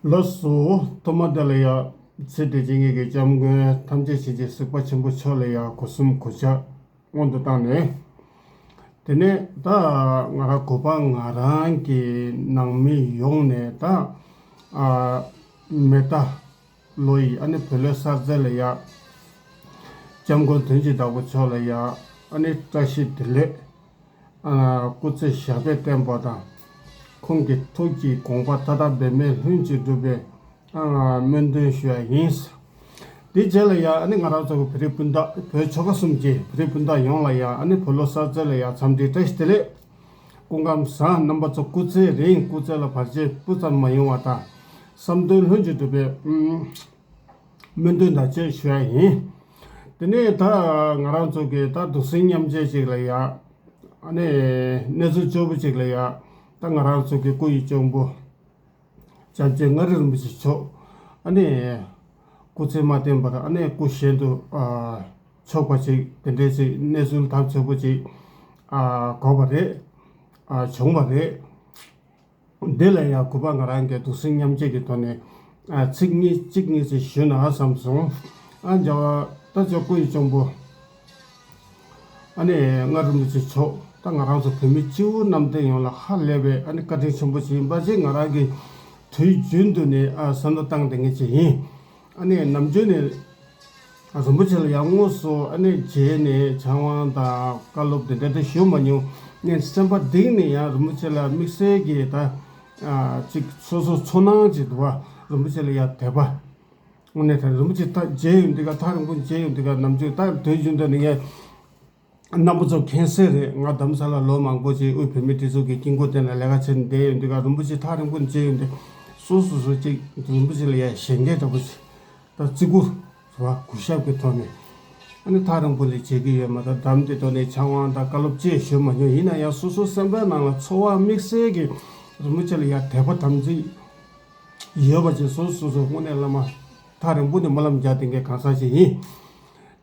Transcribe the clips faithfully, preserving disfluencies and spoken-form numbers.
ལགས་སོ། ཐོག་མ་དེ་ལ་ཡ། ཚེ་འདི་ཕྱི་གཉིས་ཀྱི་སྐྱབས་མགོན་ཐམས་ཅད་མཁྱེན་ཅིང་གཟིགས་པ་ཆེན་པོ་མཆོག་ལ་ཡ་སྒོ་གསུམ་གུས་ཕྱག་སྔོན་དུ་བཏང་ནས། དེ་ནས་ད་ང་རང་གུས་པ་ང་རང་གི་ནང་མི་ཡོངས་ནས་ད་ཨ་མེ་ད་ལོ་ཡི་ཨ་ནི་བོད་ལོ་གསར་ཚེས་ལ་ཡ་སྐྱབས་མགོན་དོན་གྱི་བདག་པོ་མཆོག་ལ་ཡ་ཨ་ནི་བཀྲ་ཤིས་བདེ་ལེགས། ཨ། སྐུ་ཚེ་ཞབས་པད་བརྟན་པ་དང་། ཁོང་གི་ཐུགས་ཀྱི་དགོངས་པ་མཐའ་དག་འབད་མེད་ལྷུན་གྱིས་གྲུབ་པའི། ཨ། སྨོན་འདུན་ཞུ་ཡ་ཡིན། དེ་རྗེས་ལ་ཡ་ཨ་ནི་ང་རང་ཚོ་གི་བོད་རིགས་སྤུན་ཟླ་བོད་ཆོལ་ཁ་གསུམ་གྱི་བོད་རིགས་སྤུན་ཟླ་ཡོངས་ལ་ཡ་ཨ་ནི་བོད་ལོ་གསར་ཚེས་ལ་ཡ་འཚམས་འདྲི་བཀྲ་ཤིས་བདེ་ལེགས། སྐུ་ཁམས་བཟང་། རྣམ་པ་ཚོ་སྐུ་ཚེ་རིང་། སྐུ་ཚེ་ལ་བར་ཆད་སྤུ་ཙམ་མ་ཡོང་བ་དང་། བསམ་དོན་ལྷུན་གྱིས་གྲུབ་པའི། ཨུམ། སྨོན་འདུན་དང་བཅས་ཞུ་ཡ་ཡིན། དེ་ནས་ད་ང་རང་ཚོ་གི་ད་གདུང་སེམས་མཉམ་སྐྱེད་ཅིག་ལ་ཡ། ཨ་ནི་གནས་ཚུལ་སྐྱོ་པོ་ཅིག་ལ་ཡ། ད་ང་རང་ཚོ་གི་སྐུ་ཡི་གཅུང་པོ་སྐྱབས་རྗེ་མངའ་རིས་རིན་པོ་ཆེ་མཆོག་ཨ་ནི་སྐུ་ཚེ་མ་བརྟན་པར་ཨ་ནི་སྐུ་གཞན་དུ་ཕྱོགས་པ་ཅིག་དེ་འདྲའི་ཅིག་གནས་ཚུལ་ཐག་ཆོད་པོ་ཅིག་གོ་བ་རེད། བྱུང་བ་རེད། འདི་ལ་ཡང་གུས་པ་ང་རང་གིས་གདུང་སེམས་མཉམ་སྐྱེད་ཀྱི་ཐོག་ནས་ཨ་ཚིག་གཉིས་གཅིག་གཉིས་ཙམ་ཞུས་ན་བསམ་སོང་། ཨ་མཇལ་བ་ད་ཅོག་སྐུ་ཡི་གཅུང་པོ་ཨ་ནི་མངའ་རིན་པོ་ཆེ་མཆོག་ད་ང་རང་ཚོ་བོད་མི་སྤྱི་བོ་གནམ་བསྟན་ཡོངས་ལ་ཧ་ལས་པའི་ཨ་ནི་བཀའ་དྲིན་ཆེན་པོ་ཞིག་ཡིན་པ་ཅིག་ང་རང་གིས་དུས་རྒྱུན་དུ་ནས་ཨ་བསམ་བློ་བཏང་བསྡད་མཁན་ཅིག་ཡིན། ཨ་ནི་ནམ་རྒྱུན་ནས། རིན་པོ་ཆེ་ལ་ཡང་དངོས་སུ་ཨ་ནི་མཇལ་ནས་ཕྱག་དབང་དང་བཀའ་སློབ་དེ་འདྲ་དེ་ཞུ་མ་མྱོང་། ངས་སེམས་པ་གཏིང་ནས་ཡང་རིན་པོ་ཆེ་ལ་དམིགས་བསལ་གྱི་ད་ཅིག་སོ་སོ་ཚོར་སྣང་ཅིག་འདུག་བ། རིན་པོ་ཆེ་ལ་ཡང་དད་པ། དངོས་གནས་ད་རིན་པོ་ཆེ་ད་མཇལ་ཡོང་དུས་ཀ་ཐག་རིང་པོ་མཇལ་ཡོང་དུས་ཀ་ནམ་རྒྱུན་ད་དུས་རྒྱུན་དུ་ནི་ངས། རྣམ་པ་ཚོ་མཁྱེན་གསལ་རེད། ང་རྡ་རམ་ས་ལ་ལོ་མང་པོ་ཅིག་དབུས་བོད་མིའི་སྒྲིག་འཛུགས་ཀྱི་དཀྱིལ་འཁོར་དེ་ན་ལས་ཀ་བྱས་ནས་བསྡད་ཡོང་དུས་ཀ་རིན་པོ་ཆེ་ཐག་རིང་པོ་ནས་མཇལ་ཡོང་དུས་སོ་སོ་སོ་ཅིག་རིན་པོ་ཆེ་ལ་ཡ་ཞེན་སྐད་འདྲ་པོ་ཅིག་ད་བརྩི་བཀུར་རེད་བ། གུས་ཞབས་ཀྱི་ཐོག་ནས་ཨ་ནི་ཐག་རིང་པོ་ནས་མཇལ་གྱི་ཡོད་མ་གཏོགས་འགྲམ་དེ་ཐོག་ནས་ཕྱག་དབང་དང་བཀའ་སློབ་ཅེས་ཞུ་མ་མྱོང་། ཡིན་ན་ཡང་སོ་སོ་སེམས་པའི་ནང་ལ་ཚོར་བ་དམིགས་བསལ་གྱི་རིན་པོ་ཆེ་ལ་ཡ་དད་པ་དམ་ཚིག་ཡོད་པ་ཅིག་སོ་སོ་སོ་དངོས་གནས་བླ་མ་ཐག་རིང་པོ་ནས་སྨོན་ལམ་རྒྱག་བསྡད་མཁན་གང་ཟག་ཅིག་ཡིན།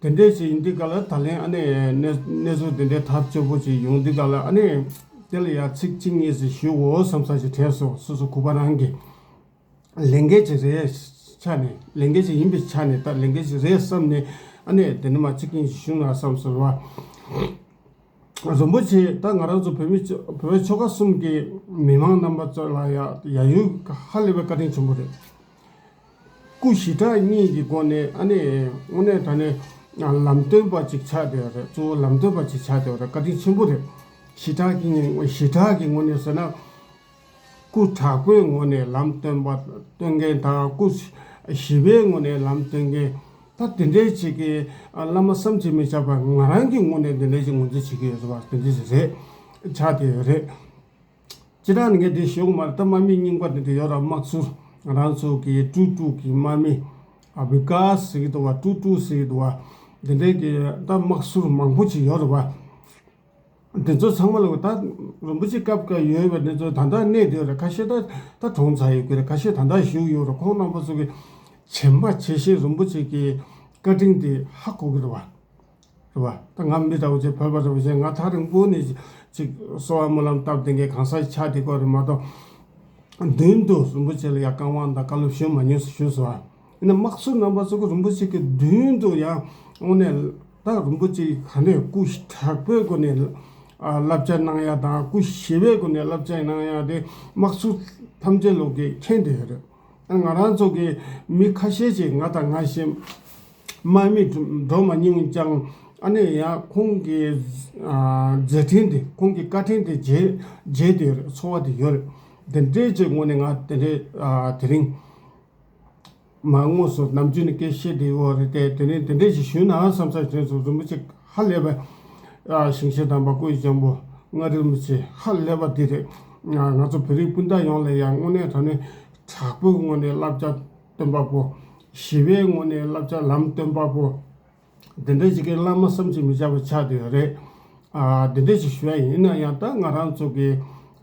དེ་འདྲའི་ཞིག་ཡིན་དུས་ག་ལ་ད་ལན་ཨ་ནི་གནས་གནས་ཚུལ་དེ་འདྲའི་ཐག་ཆོད་པོ་ཅིག་ཡོང་དུས་ག་ལ་ཨ་ནི་དེ་ལ་ཡ་ཚིག་གཅིག་གཉིས་ཤིག་ཞུའོ་བསམ་ས་ཞིག་དྲན་སོང་། སོ་སོ་གུས་པ་རང་གི་ལས་འགན་ཅིག་རེད་ཆ་ནས། ལས་འགན་ཅིག་ཡིན་པའི་ཆ་ནས་ད་ལས་འགན་ཅིག་རེད་བསམ་ནས་ཨ་ནི་དེ་ནི་མ་ཚིག་གཉིས་ཤིག་ཞུ་ན་བསམ་སོང་བ། རིན་པོ་ཆེ་ད་ང་རང་ཚོ་བོད་མི་བོད་ཆོལ་ཁ་གསུམ་གྱི་མི་མང་རྣམ་པ་ཚོ་ལ་ཡ་ཡ་ཡུལ་ཧ་ལས་པའི་བཀའ་དྲིན་ཆེན་པོ་རེད། སྐུ་ཞི་དྲག་གཉིས་ཀྱི་སྒོ་ནས་ཨ་ནི་དངོས་གནས་དྲང་གནས་ལམ་སྟོན་པ་ཅིག་ཆགས་བསྡད་ཡོད་རེད། གཙོ་བོ་ལམ་སྟོན་པ་ཅིག་ཆགས་བསྡད་ཡོད་རེད། བཀའ་དྲིན་ཆེན་པོ་རེད། ཞི་དྲག་གི་ངོས་ཞི་དྲག་གི་ངོས་ནས་ཟེར་ན། སྐུ་དྲག་པོའི་ངོས་ནས་ལམ་སྟོན་པ་སྟོན་མཁན་དང་སྐུ་ཞི་བའི་ངོས་ནས་ལམ་སྟོན་མཁན་ད་དེ་འདྲའི་ཅིག་གི་བླ་མ་བསམ་གྱིས་མི་ཁྱབ་པ་ང་རང་གི་ངོས་ནས་དེ་འདྲའི་ཅིག་ངོས་འཛིན་བྱེད་ཀྱི་ཡོད་རེད་བ། དེ་འདྲའི་ཅིག་རེད་ཆགས་བསྡད་ཡོད་རེད། སྤྱིར་བཏང་ནས་ངས་དེ་ཞུ་གི་མ་རེད། ད་དམག་མི་རྙིང་པ་དེ་འདྲ་ཡོད་ར། དམག་ཟུར་ང་རང་ཚོ་གི་ཀྲུ་ཀྲུ་གི་དམག་མི་ཨ་བི་ཀ་ཟེར་གི་འདུག་བ། ཀྲུ་ཀྲུ་ཟེར་གི་འདུག་བ། དེ་འདྲའི་གི་ད་དམག་ཟུར་མང་པོ་ཅིག་ཡོད་རེད་བ། དེ་ཚོ་ཚང་མ་ལ་ད་རིན་པོ་ཆེ་སྐབས་འགའ་ཡོད་པ་དེ་ཚོ་ད་ལྟ་གནས་བསྡད་ཡོད་རེད། ཁ་ཤས་ད་ད་གྲོངས་ཚར་ཡོད་ཀྱི་རེད། ཁ་ཤས་ད་ལྟ་བཞུགས་ཡོད་རེད། ཁོང་རྣམ་པ་ཚོ་གི་བྱམས་པ་བྱེད་ཤེས་རིན་པོ་ཆེ་གི་བཀའ་དྲིན་དེ་ཧ་གོ་གི་རེད་བ། རེད་བ། ད་ང་མི་འདྲ་བོ་ཅིག་བོད་པ་འདྲ་བོ་ཅིག་ང་ཐག་རིང་པོ་ནས་ཅིག་གསོལ་བ་སྨོན་ལམ་བཏབ་བསྡད་མཁན་གང་ཟག་ཆགས་བསྡད་ཀྱི་རེད་མ་གཏོགས། མདུན་དུ་རིན་པོ་ཆེ་ལ་ཡ་བཀའ་དབང་དང་བཀའ་སློབ་ཞུས་མ་མྱོང་ཞུས་སོང་ཨ། ཡིན་ན་དམག་ཟུར་རྣམ་པ་ཚོ་གི་རིན་པོ་ཆེ་གི་མདུན་དུ་ཡང་དངོས་གནས་ད་རིན་པོ་ཆེ་ག་ནས་སྐུ་དྲག་པོའི་སྒོ་ནས་ཨ་བསླབ་བྱ་གནང་ཡ་དང་སྐུ་ཞི་བའི་སྒོ་ནས་བསླབ་བྱ་གནང་ཡ་དེ་དམག་ཟུར་ཐམས་ཅད་ལོག་གིས་མཁྱེན་བསྡད་ཡོད་རེད། ང་རང་ཚོ་གི་མི་ཁ་ཤས་ཅིག་ང་དང་ང་བཞིན་དམག་མི་འགྲོ་མ་མྱོང་ཀྱང་ཨ་ནི་ཡང་ཁོང་གི་ཨ་མཛད་འཕྲིན་དེ་ཁོང་གི་བཀའ་དྲིན་དེ་བརྗེད་བརྗེད་དེ་ཡོད་རེད། ཚོར་བ་དེ་ཡོད་རེད། དེ་འདྲའི་ཅིག་ངོས་ནས་ང་དེ་འདྲའི་ཨ་དེ་རིང་མ་དངོས་སུ་ནམ་རྒྱུན་ནས་སྐད་བཤད་བསྡད་ཡོད་རེད་དེ། དེ་ནས་དེ་འདྲའི་ཅིག་ཞུས་ན་བསམ་ས་དྲན་སོང་། རིན་པོ་ཆེ་ཧ་ལས་པ་ཨ་ཞིང་གཤེགས་དམ་པ་སྐུ་ཡི་སྤྱང་པོ་མངའ་རིས་རིན་པོ་ཆེ་ཧ་ལས་པ་འདི་རེད། ང་ང་ཚོ་བོད་རིགས་སྤུན་ཟླ་ཡོངས་ལ་ཡང་དངོས་གནས་དྲང་གནས་དྲག་པོའི་ངོས་ནས་བསླབ་བྱ་སྟོན་པ་པོ། ཞི་བའི་ངོས་ནས་བསླབ་བྱ་ལམ་སྟོན་པ་པོ། དེ་འདྲ་ཞིག་གི་བླ་མ་བསམ་གྱིས་མི་ཁྱབ་པ་ཆགས་བསྡད་ཡོད་རེད། ཨ་དེ་འདྲ་ཞིག་ཞུ་ཡ་ཡིན། ཡིན་ན་ཡང་ད་ང་རང་ཚོ་གི་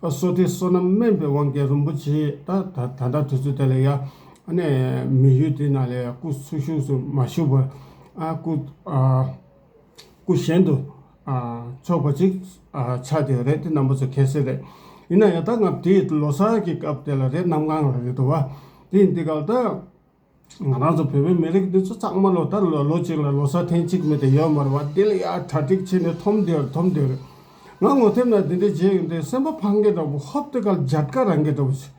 ཨ་བསོད་བདེ་བསོད་ནམས་དམན་པའི་དབང་གིས་རིན་པོ་ཆེ་ད་ད་ད་ལྟ་དུས་ཚོད་དེ་ལ་ཡ་ཨ་ནི་མི་ཡུལ་དེ་ན་ལ་ཡ་སྐུ་འཚོ་བཞུགས་སུ་མ་བཞུགས་པར་ཨ་སྐུ་ཨ་སྐུ་གཞན་དུ་ཨ་ཕྱོགས་པ་ཅིག་ཨ་ཆགས་བསྡད་ཡོད་རེད། དེ་རྣམ་པ་ཚོ་མཁྱེན་གསལ་རེད། ཡིན་ན་ཡང་ད་ང་དེ་ལོ་གསར་གྱི་སྐབས་དེ་ལ་རེད། གནམ་གང་ལ་རེད་འདུག་བ། དེ་ཡིན་དུས་སྐབས་ད། ང་རང་ཚོ་བོད་པའི་མི་རིགས་འདི་ཚོ་ཚང་མ་ལོ་ལྟར་ལོ་ལོ་གཅིག་ལ་ལོ་གསར་ཐེངས་གཅིག་མེད་དེ་ཡོད་མ་རེད་བ། འདི་ལ་ཡ་གྲ་སྒྲིག་བྱས་ནས་འཐོམ་བསྡད་རེད། འཐོམ་བསྡད་རེད། ང་ངོ་དེབ་ནང་འདི་འདྲ་བྱས་ཡོང་དུས་སེམས་པ་ཕངས་གི་འདྲ་པོ། ཧོབ་དེ་གར་འཇར་ཀ་རང་གི་འདྲ་པོ་ཞིག་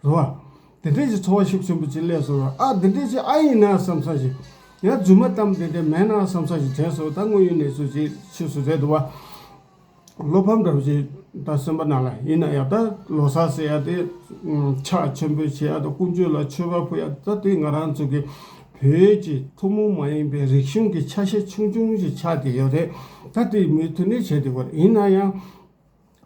རེད་བ། དེ་འདྲ་ཞིག་ཚོར་བ་ཤུགས་ཆེན་པོ་ཅིག་སླེབས་སོང་བ། ཨ་འདི་འདྲ་ཞིག་ཨ་ཡིན་ན་བསམ་ས་ཞིག་ཡང་རྫུན་མ་གཏམ་དེ་འདྲ་མེད་ན་བསམ་ས་ཞིག་དྲན་སོང་། ད་དངོས་ཡོད་གནས་ཚུལ་ཅིག་ཕྱིས་སུ་རེད་འདུག་བ། བློ་ཕམ་འདྲ་པོ་ཞིག་ད་སེམས་པ་ནང་ལ། ཡིན་ན་ཡང་ད་ལོ་གསར་ཟེར་ཡ་དེ་ཕྱག་ཆེན་པོ་བྱེད་ཡ་དང་དཀོན་མཆོག་ལ་མཆོད་པ་ཕུལ་ཡ་ད་དེ་ང་རང་ཚོ་གི་བོད་ཀྱི་ཐུན་མོང་མ་ཡིན་པའི་རིག་གཞུང་གི་ཆ་ཤས་ཆུང་ཆུང་ཞིག་ཆགས་བསྡད་ཡོད་རེད། ད་དེ་མུ་མཐུད་ནས་བྱས་བསྡད་ཡོད་རེད། ཡིན་ན་ཡང་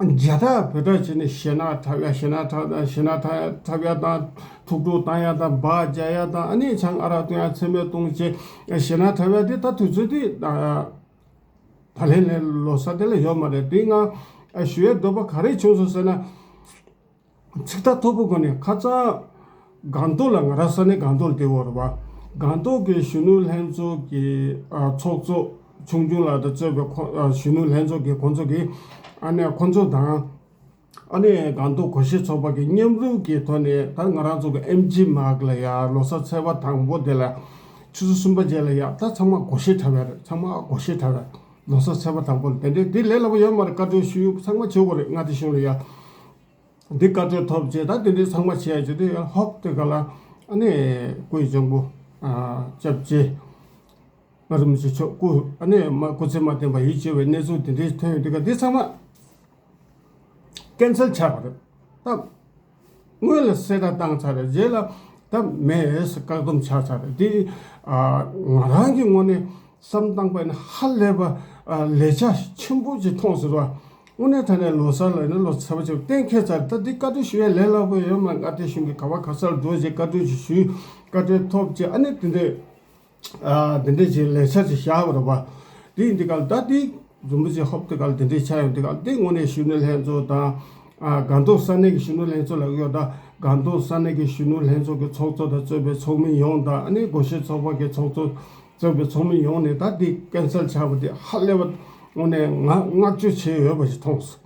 རྒྱ་ཐག་བོད་ཐག་བྱས་ནས་ཞེ་ན་འཁྲབ་ཡ། ཞེ་ན་འཁྲབ་ཞེ་ན་འཁྲབ་འཁྲབ་ཡ་དང་ཐུགས་སྤྲོ་བཏང་ཡ་དང་སྦ་རྒྱག་ཡ་དང་། ཨ་ནི་ཆང་ཨ་རག་བཏུང་ཡ། མཚན་སྨད་གཏོང་བྱས་ཞེ་ན་འཁྲབ་ཡ་དེ་ད་དུས་ཚོད་དེ་ད། ད་ལན་ལན་ལོ་གསར་དེ་ལ་ཡོད་མ་རེད། དེ་ང་ཞུ་ཡས་འདོད་པ་ག་རེ་བྱུང་སོང་ཟེར་ན། ཚིག་ཐག་ཐོག་པོ་སྒོ་ནས་ཁ་སང་སྒང་ཏོག་ལ། ང་རང་ས་གནས་སྒང་ཏོག་ལ་བསྡད་ཡོད་རེད་བ། སྒང་ཏོག་གི་གཞོན་ནུ་ལྷན་ཚོགས་ཀྱི་ཨ་ཚོགས་གཙོ་ཆུང་ཆུང་ལགས་དང་གཙོས་པའི་ཁོ་ཨ་གཞོན་ནུ་ལྷན་ཚོགས་ཀྱི་ཁོང་ཚོ་གི་ཨ་ནེ་ཁོང་ཚོ་དང་། ཨ་ནེ་སྒང་ཏོག་སྒོར་གཞས་ཚོགས་པ་གི་མཉམ་རུབ་ཀྱི་ཐོག་ནས། ད་ང་རང་ཚོ་གི་ཨེམ་ཇི་མཱག་ལ་ཡ་ལོ་གསར་ཚེས་པ་དང་པོ་དེ་ལ་ཆུ་ཚོད་གསུམ་པ་རྗེས་ལ་ཡ་ད་ཚང་མ་སྒོར་གཞས་འཁྲབ་ཡ་རེད། ཚང་མ་སྒོར་གཞས་འཁྲབ་ཡ་རེད། ལོ་གསར་ཚེས་པ་དང་པོ་ལ། དེ་འདྲའི་དེ་ལས་སླ་པོ་ཡོད་མ་རེད། བཀའ་འཁྲོལ་ཞུ། ཚང་མ་བྱེད་དགོས་རེད། མངའ་སྡེ་གཞུང་ལ་ཡ་འདི་བཀའ་འཁྲོལ་ཐོབ་རྗེས། ད་དེ་འདྲའི་ཚང་མ་བྱེད་ཡ་བྱེད་དུས་ཡ་ཧོབ་དེ་ག་ལ་ཨ་ནེ་སྐུའི་གཅུང་པོ་ཨ་སྐྱབས་རྗེ་རིན་པོ་ཆེ་མཆོག་སྐུ་ཨ་ནེ་མ་སྐུ་ཚེ་མ་བརྟན་པར་ཡིད་ཆེས་པའི་གནས་ཚུལ་དེ་འདྲའི་ཐོན་ཡོང་དུས་ཀ་འདི་ཚང་མ་ཀན་སེལ་ཆགས་པ་རེད། ད་སྔོན་ལ་གསལ་བསྒྲགས་བཏང་ཚར་རེད། རྗེས་ལ་ད་མེད་ཟེར་བཀག་སྡོམ་ཆགས་ཚར་རེད། དེ་ཨ་ང་རང་གི་ངོས་ནས་བསམ་བཏང་པ་ཡིན་ན་ཧ་ལས་པ་ཨ་ལས་འཆར་ཆེན་པོ་ཅིག་མཐོང་ཟེར་བ། དངོས་གནས་དྲང་གནས་ལོ་གསར་ལ་ཡིན་ན་ལོ་ཚ་པོ་ཅིག་གཏན་འཁེལ་ཚར་རེད། ད་འདི་བཀའ་འཁྲོལ་ཞུ་ཡ་ལས་སླ་པོ་ཡོད་མ་རེད། མངའ་སྡེ་གཞུང་གི་ག་བ་ག་སར་འགྲོ་རྗེས་བཀའ་འཁྲོལ་ཞིག་ཞུས། བཀའ་འཁྲོལ་ཐོབ་རྗེས་ཨ་ནེ་དེ་འདྲས། ཨ་དེ་འདྲས་ཀྱི་ལས་འཆར་ཅིག་བཞག་པ་རེད་བ། དེ་ཡིན་དུས་ཀ་ལ་ད་དེ་རིན་པོ་ཆེ་ཧོབ་དེ་ག་ལ་དེ་འདྲས་ཆགས་ཡོང་དུས་ཀ་ལ། དེ་དངོས་གནས་གཞོན་ནུ་ལྷན་ཚོགས་དང་ཨ་སྒང་ཏོག་ས་གནས་ཀྱི་གཞོན་ནུ་ལྷན་ཚོགས་ལབ་ཀྱི་ཡོད། ད་སྒང་ཏོག་ས་གནས་ཀྱི་གཞོན་ནུ་ལྷན་ཚོགས་ཀྱི་ཚོགས་གཙོ་དང་གཙོས་པའི་ཚོགས་མི་ཡོངས་དང་། ཨ་ནི་སྒོར་གཞས་ཚོགས་པ་གི་ཚོགས་གཙོ་གཙོས་པའི་ཚོགས་མི་ཡོངས་ནས་ད་དེ་ཀན་སེལ་ཆགས་པ་དེ་ཧ་ལས་པ་དངོས་གནས་ང་བསྔགས་བརྗོད་བྱས་ཡོད་པ་ཞིག་མཐོང་སོང་།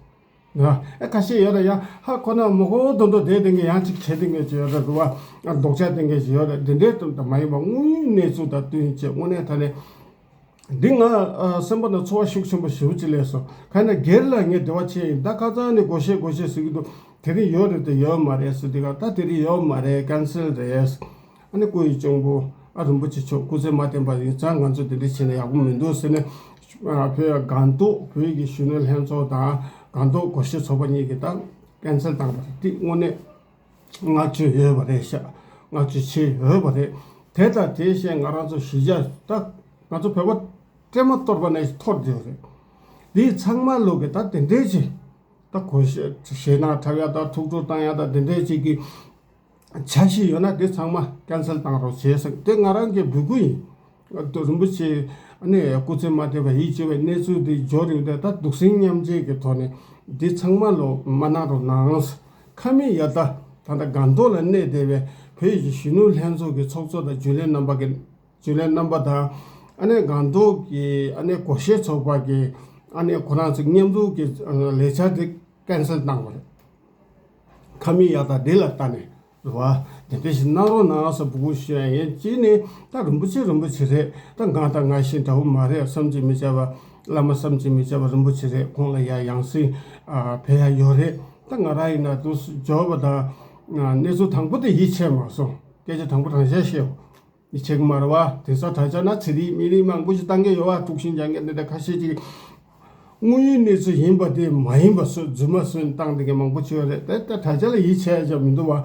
ཨ་ཁ་ཤས་ཡོད་ར་ཡ། ཧ་ཁོ་ན་མོ་ཁོ་དོན་དུ་བསྡད་བསྡད་མཁན་ཡང་ཅིག་བྱེད་བསྡད་མཁན་ཅིག་ཡོད་ར་རུ་བ། ལྡོག་ཆ་བསྡད་མཁན་ཅིག་ཡོད་ར། འདི་འདྲའི་དོན་དུ་མ་ཡིན་པ་དངོས་ཡོད་གནས་ཚུལ་དང་བསྟུན་བྱས་དངོས་གནས་ད་ནས་འདི་ང་ཨ་སེམས་པ་ནང་ཚོར་བ་ཤུགས་ཆེན་པོ་ཞེ་པོ་ཅིག་སླེབས་སོང་། ཁ་ན་སྒེར་ལ་ངས་འབྲེལ་བ་བྱས་ཡིན། ད་ཁ་སང་ནས་སྒོར་གཞས་སྒོར་གཞས་ཟེར་གྱི་འདུག་དེ་རིང་ཡོད་རེད་དེ་ཡོད་མ་རེད་ཟེར་དུས་ཀ་ད་དེ་རིང་ཡོད་མ་རེད། ཀན་སེལ་རེད། ཨ་ནི་སྐུ་ཡི་གཅུང་པོ་ཨ་རིན་པོ་ཆེ་མཆོག་སྐུ་ཚེ་མ་བརྟན་པ་ཡིན་ཙང་ང་ཚོ་དེ་འདྲ་བྱས་ན་ཡག་པོ་མི་འདུག་ཟེར་ནས། ཨ་བོད་སྒང་ཏོག་བོད་ཀྱི་གཞོན་ནུ་ལྷན་ཚོགས་དང་སྒང་ཏོག་སྒོར་གཞས་ཚོགས་པ་གཉིས་ཀྱིས་ད་ཀན་སེལ་བཏང་པ་རེད། དེ་དངོས་གནས་བསྔགས་བརྗོད་ཡོད་པ་རེད་ཤག་བསྔགས་བརྗོད་བྱས་ཡོད་པ་རེད། དེ་དང་དེ་བཞིན་ང་རང་ཚོ་གཞིས་ཆགས་ད་ང་ཚོ་བོད་པ་སྲན་མ་གཏོར་བ་ནས་འཐོར་བསྡད་ཡོད་རེད། འདི་ཚང་མ་ལོག་གི་ད་དེ་འདྲའི་ཅིག་ད་གོ་ཞེ་ཞེད་སྣང་འཁྲབ་ཡ་དང་ཐུགས་སྤྲོ་བཏང་ཡ་དང་དེ་འདྲའི་ཅིག་གི་འཆར་གཞི་ཡོད་ན་དེ་ཚང་མ་ཀན་སེལ་བཏང་རོགས་བྱས་ཟེར། དེ་ང་རང་གི་འབོད་སྐུལ་ཡིན། ཨ་ཏོ་རིན་པོ་ཆེ་ཨ་ནི་སྐུ་ཚེ་མ་བརྟན་པར་ཡིད་ཆེས་པའི་གནས་ཚུལ་འདི་འབྱོར་ཡོད་དེ། ད་གདུང་སེམས་མཉམ་སྐྱེད་ཀྱི་ཐོག་ནས་འདི་ཚང་མ་ལོ་མ་གནང་རོགས་གནང་། ཁ་མི་ཡ་ད་ད་ལྟ་སྒང་ཏོག་ལ་གནས་བསྡད་པའི་བོད་ཀྱི་གཞོན་ནུ་ལྷན་ཚོགས་ཀྱི་ཚོགས་གཙོ་དང་རྒྱུན་ལས་རྣམ་པ་གི་རྒྱུན་ལས་རྣམ་པ་དང་། ཨ་ནི་སྒང་ཏོག་གི་ཨ་ནི་སྒོར་གཞས་ཚོགས་པ་གི་ཨ་ནི་ཁོ་རང་ཚོ་མཉམ་རུབ་ཀྱི་ལས་འཆར་དེ་ཀན་སེལ་བཏང་བ་རེད། ཁ་མི་ཡ་ད་འདི་ལ་ལྟ་ནས་རེད་བ། དེ་འདྲ་ཞིག་གནང་རོགས་གནང་ཟེར་འབོད་སྐུལ་ཞུ་ཡ་ཡིན། གཅིག་ནས་ད་རིན་པོ་ཆེ་རིན་པོ་ཆེ་རེད། ད་ང་དང་ང་བཞིན་འདྲ་བོ་མ་རེད། བསམ་གྱིས་མི་ཁྱབ་པ་བླ་མ་བསམ་གྱིས་མི་ཁྱབ་པ་རིན་པོ་ཆེ་རེད། ཁོང་ལ་ཡ་ཡང་སྲིད་ཕེབས་ཡ་ཡོད་རེད། ད་ང་རང་ཡིན་ན་དུ་འབྱོར་བ་དང་གནས་ཚུལ་དང་པོ་དེ་ཡིད་ཆེས་མ་སོང་། སྐད་ཆ་དང་པོ་རང་བཤད་ཤེས། མི་བྱེད་ཀྱི་མ་རེད་བ། དེང་སང་དྲ་རྒྱ་ན་ཚེ་རིང་མི་རིང་མང་པོ་ཞིག་བཏང་གི་ཡོད་བ། དཀྲུག་ཤིང་རྒྱག་མཁན་འདི་འདྲ་ཁ་ཤས་ཅིག་དངོས་ཡོད་གནས་ཚུལ་ཡིན་པ་དེ་མ་ཡིན་པ་བཟོས། རྫུན་མ་བཟོས་བཏང་བསྡད་མཁན་མང་པོ་ཅིག་ཡོད་རེད། དེ་ལྟར་དྲ་རྒྱ་ལ་ཡིད་ཆེས་ཡ་ཅང་མི་འདུག་བ།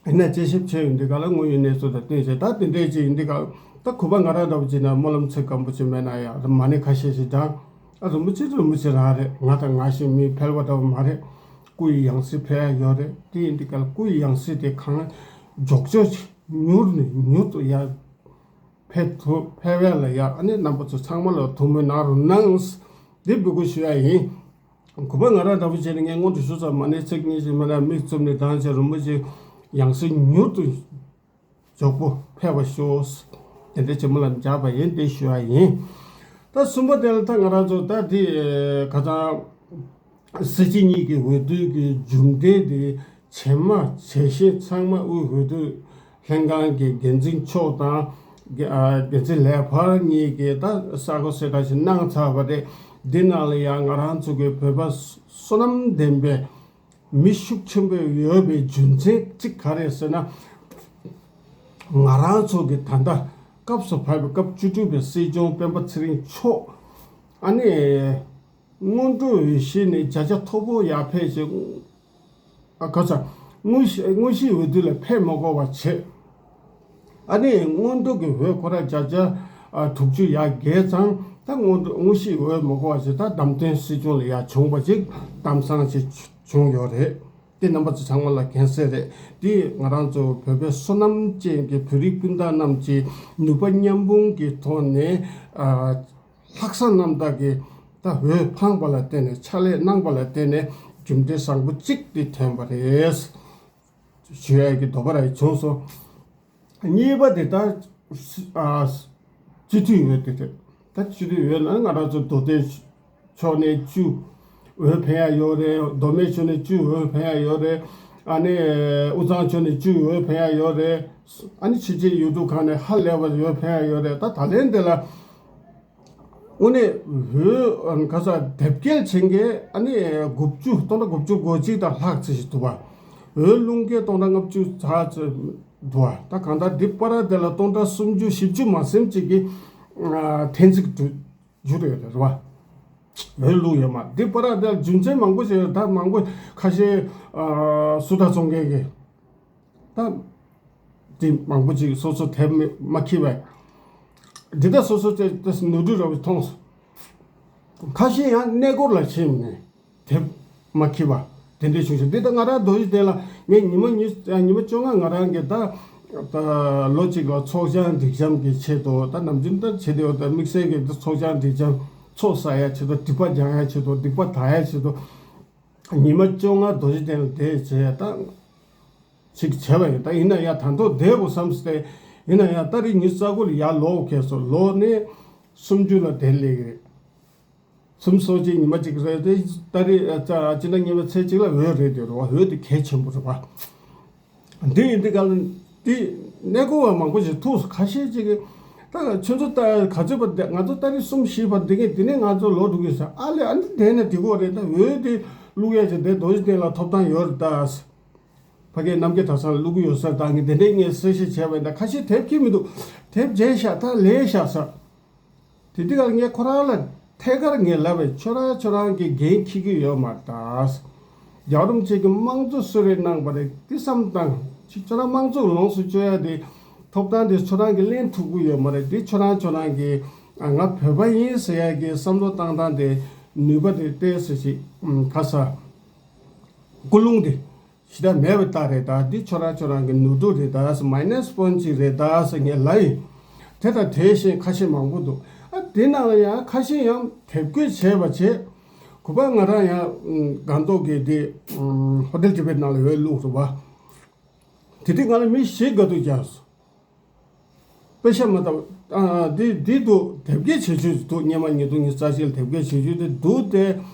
ཡིན་ན་དཔྱད་ཞིབ་བྱས་ཡོང་དུས་ག་ལ་དངོས་ཡོད་གནས་ཚུལ་དང་བསྟུན་བྱས། ད་དེ་འདྲས་ཅིག་ཡིན་དུས་ག་ལ་ད་གུས་པ་ང་རང་འདྲ་པོ་ཅིག་ན་སྨོན་ལམ་ཚིག་སྐམ་པོ་ཅིག་མེད་ན་ཡང་མ་ཎི་ཁ་ཤས་ཤིག་བགྲང་། ཨ་རིན་པོ་ཆེ་རིན་པོ་ཆེ་རང་རེད། ང་དང་ང་བཞིན་མི་ཕལ་པ་འདྲ་པོ་མ་རེད། སྐུ་ཡི་ཡང་སྲིད་ཕེབས་ཡ་ཡོད་རེད། དེ་ཡིན་དུས་ག་ལ་སྐུ་ཡི་ཡང་སྲིད་དེ་གང་མགྱོགས་མགྱོགས་ཅིག་མྱུར་ནས་མྱུར་དུ་ཡར་ཕེབས་ཐུབ། ཕེབས་ཡ་ལ་ཡ་ཨ་ནི་རྣམ་པ་ཚོ་ཚང་མ་ལ་ཐུགས་སྨོན་གནང་རོགས་གནང་། འདི་འབོད་སྐུལ་ཞུ་ཡ་ཡིན། གུས་པ་ང་རང་འདྲ་པོ་བྱས་ནས་ངས་སྔོན་དུ་ཞུ་ཙམ་མ་ཎི་ཚིག་གཉིས་ཤིག་མ་ལ་མིག་བཙུམ་ནས་བགྲང་བྱས། རིན་པོ་ཆེ་ཡང་སྲིད་མྱུར་དུ་མགྱོགས་པོ་ཕེབས་པ་ཤོག། དེ་འདྲ་ཅིག་སྨོན་ལམ་རྒྱག་པ་ཡིན། དེ་ཞུ་ཡ་ཡིན། ད་གསུམ་པ་དེ་ལ་ད་ང་རང་ཚོ་ད་དེ་ཁ་སང་སྲིད་སྤྱི་གཉིས་ཀྱི་འོས་བསྡུ་གི་མཇུག་འབྲས་དེ་ བྱེ་མ་བྱེ་ཤིང་ཚང་མ་དབུས་འོས་བསྡུ་ལྷན་ཁང་གི་འགན་འཛིན་མཆོག་དང་། འགན་འཛིན་ལས་འཕར་གཉིས་ཀྱིས་ད་ས་གོ་སེ་ག་ཞིག་གནང་ཚར་བ་རེད། འདི་ནང་ལ་ཡང་ང་རང་ཚོ་གི་བོད་པ་བསོད་ནམས་ལྡན་པའི་མི་ཤུགས་ཆེན་པོ་ཡོད་པའི་རྒྱུ་མཚན་གཅིག་ག་རེད་ཟེར་ན། ང་རང་ཚོ་གི་ད་ལྟ་སྐབས་སུ་བབས་པའི་སྐབས་བཅུ་དྲུག་པའི་སྲིད་སྐྱོང་སྤེན་པ་ཚེ་རིང་མཆོག་ཨ་ནི་སྔོན་འགྲོ་འོས་གཞི་ནས་བརྒྱ་ཆ་མཐོ་པོ་ཡར་ཕེབས་བྱས། ཨ་ཁ་ཚ། དངོས་གཞི་དངོས་གཞིའི་འོས་བསྡུ་ལ་ཕེབས་མ་དགོས་པ་བྱས། ཨ་ནི་སྔོན་འགྲོ་གི་འོས་ཁོ་ར་བརྒྱ་ཆ་ཨ་དྲུག་ཅུ་ཡར་བརྒལ་ཙང་། ད་སྔོན་འགྲོ་དངོས་གཞིའི་འོས་མ་དགོས་པ་བྱས། ད་བདམས་ཐོན་སྲིད་སྐྱོང་ལ་ཡར་བྱུང་བ་ཅིག་གཏམ་བཟང་ཅིག་བྱུང་ཡོད་རེད། དེ་རྣམ་པ་ཚོ་ཚང་མ་ལ་མཁྱེན་གསལ་རེད། དེ་ང་རང་ཚོ་བོད་པའི་བསོད་ནམས་ཅན་གྱི་བོད་རིགས་སྤུན་ཟླ་རྣམས་ཀྱི་ནུས་པ་མཉམ་སྤུངས་ཀྱི་ཐོག་ནས། ཨ། ལྷག་བསམ་རྣམ་དག་གིས་ད་འོས་འཕངས་པ་ལ་བརྟེན་ནས། ཕྱག་ལས་གནང་བ་ལ་བརྟེན་ནས་རྒྱུ་འབྲས་བཟང་པོ་གཅིག་དེ་ཐོན་པ་རེད། ཞུ་ཡ་གི་འདོད་པ་རང་བྱུང་སོང་། གཉིས་པ་དེ་ད་ཨ་སྤྱི་འཐུས་འོས་དེ་རེད། ད་སྤྱི་འཐུས་འོས་ན་ང་རང་ཚོ་མདོ་སྟོད་ཕྱོགས་ནས་བཅུ་འོས་འཕེན་ཡ་ཡོད་རེད། མདོ་སྨད་ཕྱོགས་ནས་བཅུ་འོས་འཕེན་ཡ་ཡོད་རེད། ཨ་ནི་དབུས་གཙང་ཕྱོགས་ནས་བཅུ་འོས་འཕེན་ཡ་ཡོད་རེད། ཨ་ནི་ཕྱི་རྒྱལ་ཡུལ་གྲུ་ཁག་ནས་ཧ་ལས་པ་འོས་འཕེན་ཡ་ཡོད་རེད། ད་ད་ལན་འདི་ལ་དངོས་གནས་འོས་ག་ས་དེབ་སྐྱེལ་བྱེད་མཁན་ཨ་ནི་དགུ་བཅུ་སྟོང་ཕྲག་དགུ་བཅུ་གོ་གཅིག་དང་ལྷག་ཙམ་ཞིག་འདུག་པ། འོས་བླུག་མཁན་སྟོང་ཕྲག་ལྔ་བཅུ་ཙམ་འདུག་པ། ད་གང་ལྟར་འདི་བར་དེ་ལ་སྟོང་ཕྲག་སུམ་ཅུ་བཞི་བཅུ་མ་ཟིན་ཅིག་གིས་ཨ་འཐེན་ཚིག་འགྲོ་རྒྱུ་རེད་རེད་བ། འོས་བླུགས་ཡོད་མ་རེད། འདི་བར་དེ་ལ་རྒྱུ་མཚན་མང་པོ་ཞིག་ཡོད། ད་མང་པོ་ཁ་ཤས་ཨ་སུ་ད་ཚོང་མཁན་གྱིས་ད་འདི་མང་པོ་ཅིག་སོ་སོ་དེབ་མི་མ་འཁྱེར་བས། འདི་ད་སོ་སོ་ཅེས་ཏེ་ནོར་འཁྲུལ་ར་བའི་མཐོང་སོང་། ཁ་ཤས་ཡང་གནས་སྐོར་ལ་ཕྱིན་ནས་དེབ་མ་འཁྱེར་བ་དེ་འདྲའི་བྱུང་ཞིང་། འདི་ད་ང་རང་རྡོ་རྗེ་གདན་ལ་ངས་ཉི་མ་ཉི་ཉི་མ་བཅོ་ལྔ་ང་རང་གི་ད་ད་ལོ་གཅིག་ལ་ཚོགས་བཅར་སྒྲིག་འཇམ་གྱི་ཆེད་དུ། ད་ནམ་རྒྱུན་ད་བྱེད་དེ་ཡོད། ད་དམིགས་བསལ་གྱི་ད་ཚོགས་བཅར་སྒྲིག་འཇམ་ཚོགས་བསགས་ཡ་ཆེད་དུ། སྒྲིབ་པ་སྦྱང་ཡ་ཆེད་དུ། སྡིག་པ་དག་ཡ་ཆེད་དུ། ཉི་མ་བཅོ་ལྔ་རྡོ་རྗེ་གདན་ལ་བསྡད་བྱས་ད་ཅིག་བྱས་པ་ཡིན། ད་ཡིན་ན་ཡང་ད་དུང་བསྡད་དགོས་བསམ་སྟེ། ཡིན་ན་ཡང་ཏ་རིག་ཉི་ཤུ་རྩ་དགུ་ལ་ཡར་ལོག་གས་སོ། ལོག་ནས་སུམ་ཅུ་ལ་བསྡད་སླེབས་ཀྱི་རེད། སུམ་ཅུ་སོ་གཅིག་ཉི་མ་གཅིག་རེད་དེ། ཏ་རིག་ཨ་ཙ་སྤྱི་ཟླ་གཉིས་པའི་ཚེས་གཅིག་ལ་འོས་རེད་དེ་རེད་བ། འོས་དེ་གལ་ཆེན་པོ་རེད་བ། འདི་ཡིན་དུས་ག་ལ་འདི་གནས་སྐོར་བ་མང་པོ་ཞིག་ཐུག་སོང་། ཁ་ཤས་ཅིག་གིས་ད་ཁྱོད་ཚོ་ད་ག་ཚོད་པ་བསྡད། ང་ཚོ་ཏ་རིག་གསུམ་བཞི་བར་བསྡད་མཁན་དེ་ནས་ང་ཚོ་ལོག་འགྲོ་གི་ཟེར། ཨ་ལས། ཨ་འདི་བསྡད་ན་འགྲིག་གི་རེད། ད་འོས་དེ་བླུག་ཡ་ཅིག་དེ་རྡོ་རྗེ་གདན་ལ་ཐོབ་ཐང་ཡོད་རེད་ད། ཕ་གིའི་རྣམ་རྒྱལ་གྲྭ་ཚང་ལ་བླུག་གི་ཡོད་ས་དང་གི་དེ་འདྲའི་ངས་གསལ་བཤད་བྱས་པ་ཡིན། ད་ཁ་ཤས་དེབ་འཁྱེར་མི་འདུག་དེབ་བརྗེད་ཤག་ད་ལས་ཤག་ཟེར། དེ་དུས་ཀ་ངས་ཁོ་རང་ལ་ཐད་ཀར་ངས་ལབ་པས། ཁྱོད་རང་ཁྱོད་རང་གི་འགན་འཁྱེར་གྱི་ཡོད་མ་རེད་ད། རྒྱལ་བ་རིན་པོ་ཆེ་གིས་དམངས་གཙོ་གསོལ་རས་གནང་བ་རེད། དེ་བསམ་བཏང་། ཁྱོད་རང་དམངས་གཙོ་ལོངས་སུ་སྤྱོད་ཡ་དེ་ཐོབ་ཐང་དེ་ཁྱོད་རང་གིས་ལེན་ཐུབ་ཀྱི་ཡོད་མ་རེད། དེ་ཁྱོད་རང་ཁྱོད་རང་གིས་ང་བོད་པ་ཡིན་ཟེར་ཡ་གི་བསམ་བློ་བཏང་སྟངས་དེ་ནུས་པ་དེ་ཏོག་ཙམ་ཞིག་ག་ས་ཀུན་སློང་དེ་ཞེ་དྲག་མེད་པའི་རྟགས་རེད་ད། འདི་ཁྱོད་རང་ཁྱོད་རང་གི་ནོར་འཁྲུལ་རེད་ད། མའི་ནས་པོན་ཅིག་རེད་ད་ཟེར་ངས་ལབ་ཡིན། དེ་དང་དེ་བཞིན་ཁ་ཤས་མང་པོ་འདུག་ཨ་དེ་ནང་ལ་ཡང་ཁ་ཤས་ཡང་དེབ་སྐྱེལ་བྱས་པ་བྱས། གུས་པ་ང་རང་ཡང་སྒང་ཏོག་གི་དེ་ཧོ་ཊེལ་ཊི་བེཊ་ནང་ལ་འོས་བླུགས་རེད་བ། དེ་དུས་ང་ལ་མི་ཞེ་དགའ་སྡུག་རྒྱག་སོང་། པེ་ཤ་མ་བཏབ། ཨ་འདི་འདི་འདུག་དེབ་སྐྱེལ་བྱེད་རྒྱུ་འདུག་སྔོན་མ་ཉིས་སྟོང་ཉི་ཤུ་རྩ་གཅིག་ལ་དེབ་སྐྱེལ་བྱེད་རྒྱུ་དེ་འདུག་སྟེ།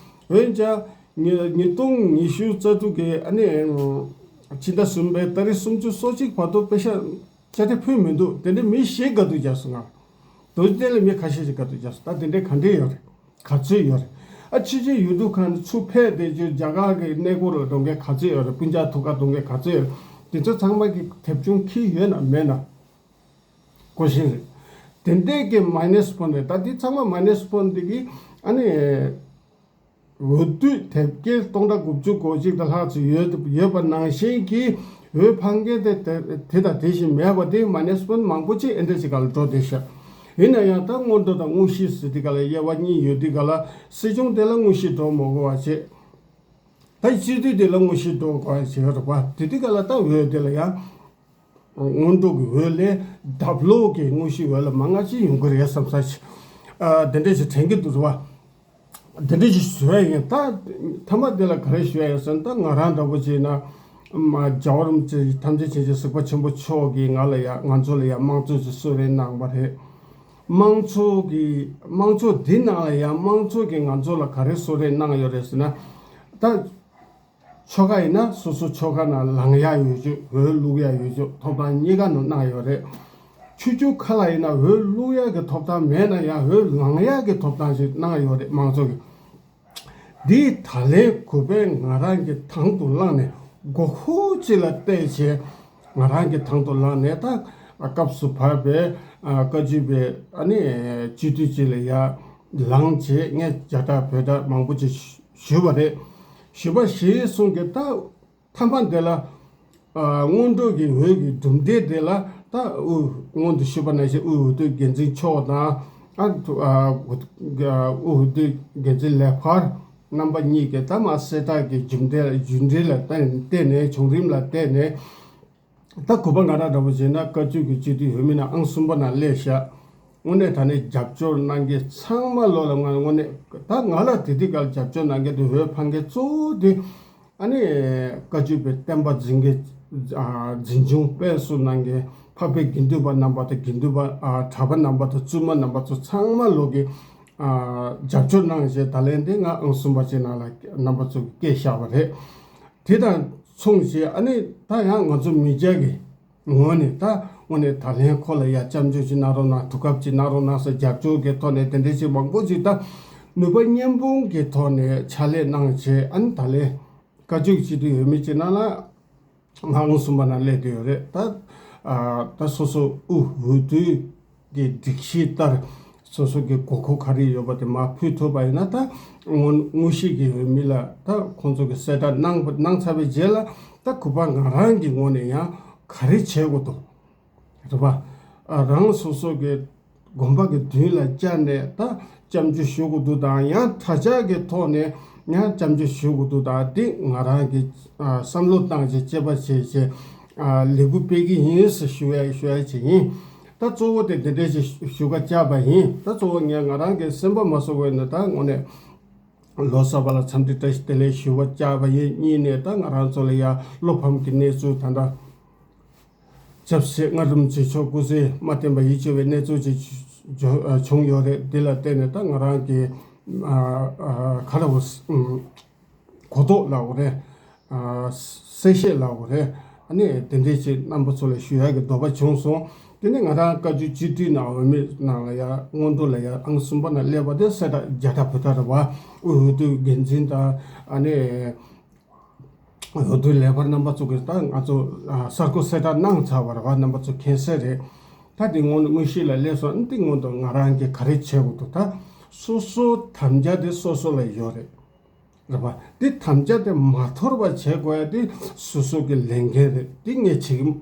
འོན་ཀྱང་ཉི་ཉིས་སྟོང་ཉི་ཤུ་རྩ་དྲུག་གི་ཨ་ནི་ཕྱི་ཟླ་གསུམ་པའི་ཏ་རིག་སུམ་ཅུ་སོ་གཅིག་བར་དུ་པེ་ཤ་ཅ་ཏི་ཕུལ་མི་འདུག་དེ་འདྲའི་མི་ཞེ་དགའ་སྡུག་རྒྱག་སོང་ང་། རྡོ་རྗེ་གདན་ལ་མི་ཁ་ཤས་ཤིག་དགའ་སྡུག་རྒྱག་སོང་། ད་དེ་འདྲའི་ག་འདྲས་ཡོད་རེད། ག་ཚོད་ཡོད་རེད། ཨ་ཕྱི་རྒྱལ་ཡུལ་གྲུ་ཁག་ནས་ཚུར་ཕེབས་བསྡད་རྒྱུ་རྒྱ་གར་གྱི་གནས་སྐོར་ལ་འགྲོ་མཁན་ག་ཚོད་ཡོད་རེད། སྤུན་ཀྱག་ཐུག་ག་འགྲོ་མཁན་ག་ཚོད་ཡོད་རེད། དེ་ཚོ་ཚང་མ་གི་དེབ་ཆུང་འཁྱེར་ཡོད་ན་མེད་ན་སྐོར་ཤེས་རེད། དེ་འདྲས་ཀྱི་མའི་ནས་པོན་རེད། ད་འདི་ཚང་མ་མའི་ནས་པོན་འདི་གི་ཨ་ནི་འོས་བསྡུ་དེབ་སྐྱེལ་སྟོང་ཕྲག་དགུ་བཅུ་གོ་གཅིག་དང་ལྷག་ཙམ་ཡོད་ཡོད་པ་ནང་བཞིན་གྱི་འོས་འཕང་མཁན་དེ་དེ་དེ་དང་དེ་བཞིན་མེད་པ་དེ་མའི་ནས་པོན་མང་པོ་ཅིག་ཨེ་འདྲ་ཅིག་ག་ལ་འགྲོ་བསྡད་ཤག་ཡིན་ན་ཡང་ད་སྔོན་འགྲོ་དང་དངོས་གཞི་ཟེར་དེ་ག་ལ་དབྱེ་བ་གཉིས་ཡོད། དེ་ག་ལ་སྲིད་སྐྱོང་དེ་ལ་དངོས་གཞི་འགྲོ་མ་དགོས་པ་བྱས། ད་སྤྱི་འཐུས་དེ་ལ་དངོས་གཞི་འགྲོ་དགོས་པ་བྱས་རེད་པ། དེ་དེ་ག་ལ་ད་འོས་དེ་ལ་ཡང་སྔོན་འགྲོ་གི་འོས་ལས་ལྡབ་ལོག་གི་དངོས་གཞི་འོས་ལ་མང་ང་ཅིག་ཡོང་གི་རེད་བསམ་ས་ཞིག་ཨ་དེ་འདྲ་ཞིག་དྲན་གྱི་འདུག་རེད་པ། དེ་འདྲ་ཞིག་ཞུ་ཡ་ཡིན། ད་མཐའ་མ་དེ་ལ་ག་རེ་ཞུ་ཡ་ཡིན་ཟེར་ན། ད་ང་རང་འདྲ་པོ་བྱས་ན་མ་རྒྱལ་བ་རིན་པོ་ཆེ་ཐམས་ཅད་མཁྱེན་ཅིང་གཟིགས་པ་ཆེན་པོ་མཆོག་གིས་ང་ལ་ཡ་ང་ཚོ་ལ་ཡ་དམངས་གཙོ་ཞིག་གསོལ་རས་གནང་བ་རེད། དམངས་གཙོ་གི་དམངས་གཙོ་འདི་ནང་ལ་ཡ་དམངས་གཙོ་གིས་ང་ཚོ་ལ་ག་རེ་གསོལ་རས་གནང་ཡོད་རེད་ཟེར་ན། ད་ ཆོལ་ཁ་ཡིན་ན་སོ་སོ་ཆོལ་ཁ་ནང་ལངས་ཡག་ཡོད་ཆོག་འོས་བླུག་ཡག་ཡོད་ཆོག་ཐོབ་ཐང་གཉིས་ཀ་ནང་གནང་ཡོད་རེད། ཆོས་བརྒྱུད་ཁག་ལ་ཡིན་ན་འོས་བླུག་ཡག་གི་ཐོབ་ཐང་མེད་ན་ཡང་འོས་ལངས་ཡག་གི་ཐོབ་ཐང་ཞིག་གནང་ཡོད་རེད་མང་ཚོགས་ཀྱི། འདིའི་ད་ལན་གུས་པས་ང་རང་གི་དང་དུ་བླངས་ནས་མགོ་ཁོག་ཅིག་ལ་གཏད་བྱས་ང་རང་གི་དང་དུ་བླངས་ནས་ད་སྐབས་སུ་བབས་པའི་བཀའ་བརྒྱུད་པའི་ཨ་ནི་སྤྱི་འཐུས་ཅིག་ལ་ཡར་ལངས་བྱས་ངས་བརྒྱ་ཕྲག་བོད་ཕྲག་མང་པོ་ཅིག་ཞུས་པ་རེད། ཞུས་པ་གཞིར་བཟུང་གི་ད། མཐའ་མ་དེ་ལ། ཨ་སྔོན་འགྲོ་གི་འོས་ཀྱི་གྲུབ་འབྲས་དེ་ལ་ད་དབུས་སྔོན་དུ་ཞུས་པ་ནང་བཞིན་དབུས་འོས་བསྡུ་འགན་འཛིན་མཆོག་དང་། ཨ་ཐུ་ཨ་དབུས་འོས་བསྡུ་འགན་འཛིན་ལས་འཕར་རྣམ་པ་གཉིས་ཀྱིས་ད་མ་གསལ་བསྒྲགས་ཀྱི་རྒྱུ་འབྲས་རྒྱུ་འབྲས་ལ་བརྟེན་བརྟེན་ནས་བྱུང་རིམ་ལ་བརྟེན་ནས། ད་གུས་པ་ང་རང་འདྲ་པོ་བྱས་ན་བཀའ་བརྒྱུད་ཀྱི་སྤྱི་འཐུས་འོས་མི་ནང་ཨང་གསུམ་པ་ནང་སླེབས་ཤག་དངོས་གནས་ད་ནི་རྒྱབ་སྐྱོར་གནང་མཁན་ཚང་མ་ལོ་ལ་ང་དངོས་གནས་ད་ང་ལ་དེ་དུས་ཀར་རྒྱབ་སྐྱོར་གནང་མཁན་དེ་འོས་འཕང་མཁན་གཙོ་བོ་དེ། ཨ་ནི་བཀའ་བརྒྱུད་པའི་བསྟན་པ་འཛིན་གྱི་ཨ་འཛིན་སྐྱོང་སྤེལ་གསུམ་གནང་མཁན་འཕགས་པའི་དགེ་འདུན་པ་རྣམ་པ་དང་དགེ་འདུན་པ་ཨ་གྲྭ་པ་རྣམ་པ་དང་བཙུན་མ་རྣམ་པ་ཚོ་ཚང་མ་ལོ་གི་ཨ་རྒྱབ་སྐྱོར་གནང་བྱས་ད་ལན་དེ་ང་ཨང་གསུམ་པ་ཅིག་ནང་ལ་རྣམ་པ་ཚོ་གི་སྐད་བཞག་པ་རེད། དེ་དང་མཚུངས་བྱས་ཨ་ནི་ད་ཡང་ང་ཚོ་མི་སྐྱ་གི་ངོས་ནས་ད་དངོས་གནས་ད་ལན་ཁོ་ལ་ཡ་སྐྱབས་འཇུག་ཅིག་གནང་རོགས་གནང་དུས་སྐབས་ཅིག་གནང་རོགས་གནང་ཟེར་རྒྱབ་སྐྱོར་གྱི་ཐོག་ནས་དེ་འདྲའི་ཅིག་མང་པོ་ཅིག་ད་ནུས་པ་མཉམ་སྤུངས་ཀྱི་ཐོག་ནས་ཕྱག་ལས་གནང་བྱས་ཨ་ནི་ད་ལན་བཀའ་བརྒྱུད་སྤྱི་འཐུས་འོས་མི་ཅིག་ནང་ལ་ང་ཨང་གསུམ་པ་ནང་སླེབས་བསྡད་ཡོད་རེད་ད། ཨ་ད་སོ་སོ་དབུས་འོས་བསྡུ་གི་སྒྲིག་གཞི་ལྟར་སོ་སོ་གི་དགོས་མཁོ་ག་རེ་ཡོད་པ་དེ་མར་ཕུལ་ཐུབ་པ་ཡིན་ན་ད་དངོས་དངོས་གཞི་གི་འོས་མི་ལ་ད་ཁོང་ཚོ་གི་གསལ་བསྒྲགས་གནང་གནང་ཚར་བའི་རྗེས་ལ་ད་གུས་པ་ང་རང་གི་ངོས་ནས་ཡང་ག་རེ་བྱེད་དགོས་འདུག་རེད་པ། ཨ་རང་སོ་སོ་གི་དགོན་པ་གི་མདུན་ལ་བཅར་ནས་ད་སྐྱབས་འཇུག་ཞུ་དགོས་འདུག་དང་ཡང་གྲྭ་ཆས་ཀྱི་ཐོག་ནས་ཡང་སྐྱབས་འཇུག་ཞུ་དགོས་འདུག་དང་འདི་ང་རང་གི་ཨ་བསམ་བློ་བཏང་བྱས་དཔྱད་པ་བྱས་བྱས་ཨ་ལས་འགུལ་སྤེལ་གི་ཡིན་ཟེར་ཞུ་ཡ་ཞུ་ཡ་ཅིག་ཡིན། ད་གཙོ་བོ་དེ་འདི་འདྲས་ཞིག་ཞུ་ག་བཅར་བ་ཡིན། ད་གཙོ་བོ་ངས་ང་རང་གི་སེམས་པ་མ་བཟོད་པ་ཡིན་ན་ད་དངོས་གནས་ལོ་གསར་པ་ལ་འཚམས་འདྲི་བཀྲ་ཤིས་བདེ་ལེགས་ཞུ་བ་བཅར་བ་ཡིན། གཉིས་ནས་ད་ང་རང་ཚོ་ལ་ཡ་བློ་ཕམ་གྱི་གནས་ཚུལ་ད་ལྟ་ཆབ་སྲིད་སྔ་རིམ་བྱེད་ཕྱོགས་སྐུ་ཚེ་མ་བརྟན་པ་ཡིད་སྐྱོ་བའི་གནས་ཚུལ་ཅིག་བྱུང་ཡོད་རེད། འདི་ལ་བརྟེན་ནས་ད་ང་རང་གི་ཨ་ཨ་ག་རེ་བ་གོ་རྟོགས་ལབ་དགོས་རེད། ཨ་གསལ་བཤད་ལབ་དགོས་རེད། ཨ་ནི་དེ་འདྲས་ཅིག་རྣམ་པ་ཚོ་ལ་ཞུ་ཡག་གི་འདོད་པ་བྱུང་སོང་། དེ་ནས་ང་རང་བཀའ་བརྒྱུད་སྤྱི་འཐུས་ནང་འོས་མི་ནང་ལ་ཡ་སྔོན་འགྲོ་ལ་ཡ་ཨང་གསུམ་པ་ནང་སླེབས་པ་དེ་གསལ་བསྒྲགས་རྒྱ་གྲ་བུ་གྲ་རེད་བ། དབུས་འོས་བསྡུ་འགན་འཛིན་དང་ཨ་ནི། འོས་བསྡུ་ལས་འཕར་རྣམ་པ་ཚོ་གིས་ད་ང་ཚོ་ཨ་གསར་འགོད་གསལ་བསྒྲགས་གནང་ཚར་བ་རེད་བ། རྣམ་པ་ཚོ་མཁྱེན་གསལ་རེད། ད་དེ་སྔོན་དངོས་གཞི་ལ་སླེབས་སོང་། འདི་སྔོན་དུ་ང་རང་གིས་ག་རེ་བྱེད་དགོས་འདུག་ད་སོ་སོ་དམ་བཅའ་དེ་སོ་སོ་ལ་ཡོད་རེད། རེད་བ། འདི་དམ་བཅའ་དེ་མ་དོར་བ་བྱེད་དགོས་ཡ་དེ་སོ་སོ་གི་ལས་འགན་རེད། འདི་ངས་བྱེད་ཀྱི་བྱེད་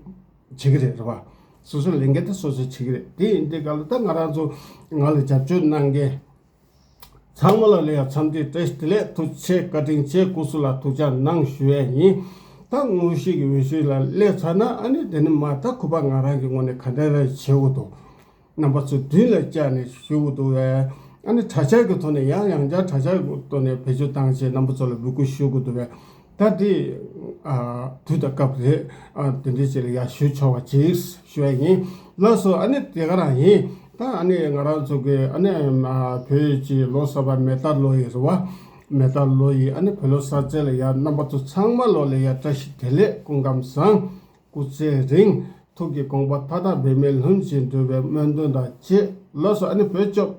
ཀྱི་རེད། རེད་བ། སོ་སོའི་ལས་འགན་དེ་སོ་སོས་བྱེད་ཀྱི་རེད། དེ་ཡིན་དུས་ག་ལ་ད་ང་རང་ཚོ་ང་ལ་རྒྱབ་སྐྱོར་གནང་མཁན། ཚང་མ་ལ་ལ་ཡ་འཚམས་འདྲི་བཀྲ་ཤིས་བདེ་ལེགས། ཐུགས་རྗེ་ཆེ། བཀའ་དྲིན་ཆེ། སྐུ་གཟུགས་ལ་ཐུགས་ཅག་གནང་ཞུ་ཡས་ཡིན། ད་དངོས་གཞི་གི་འོས་ཤོག་ལ་སླེབས་ཚར་ན་ཨ་ནི་དེ་ནི་མ་ད་གུས་པ་ང་རང་གི་ངོས་ནས་ག་འདྲ་རེ་བྱེད་དགོས་འདུག་རྣམ་པ་ཚོ་མདུན་ལ་བཅར་ནས་ཞུ་དགོས་འདུག་བས། ཨ་ནི་གྲྭ་ཆས་ཀྱི་ཐོག་ནས་ཡང་ཡང་བསྐྱར་གྲྭ་ཆས་ཀྱི་ཐོག་ནས་བེད་སྤྱོད་བཏང་བྱས་རྣམ་པ་ཚོ་ལ་འབོད་སྐུལ་ཞུ་དགོས་འདུག་བས། ད་འདི་ཨ་དུས་དང་སྐབས་རེད། ཨ་དེ་འདྲའི་ཅིག་ལ་ཡ་ཞུ་ཆོག་པ་ཅིག་ཞུ་ཡ་ཡིན། ལགས་སོ། ཨ་ནི་དེ་ག་རང་ཡིན། ད་ཨ་ནི་ང་རང་ཚོ་གི་ཨ་ནི་ཨ་བོད་ཀྱི་ལོ་གསར་པ་མེ་རྟ་ལོ་ཡི་རེད་བ། མེ་རྟ་ལོ་ཡི་ཨ་ནི་བོད་ལོ་གསར་ཚེས་ལ་ཡ་རྣམ་པ་ཚོ་ཚང་མ་ལོ་ལ་ཡ་བཀྲ་ཤིས་བདེ་ལེགས། སྐུ་ཁམས་བཟང་། སྐུ་ཚེ་རིང་། ཐུགས་ཀྱི་དགོངས་པ་མཐའ་དག་འབད་མེད་ལྷུན་གྱིས་འགྲུབ་པའི་སྨོན་འདུན་དང་བཅས། ལགས་སོ། ཨ་ནི་བོད་སྐྱོབ་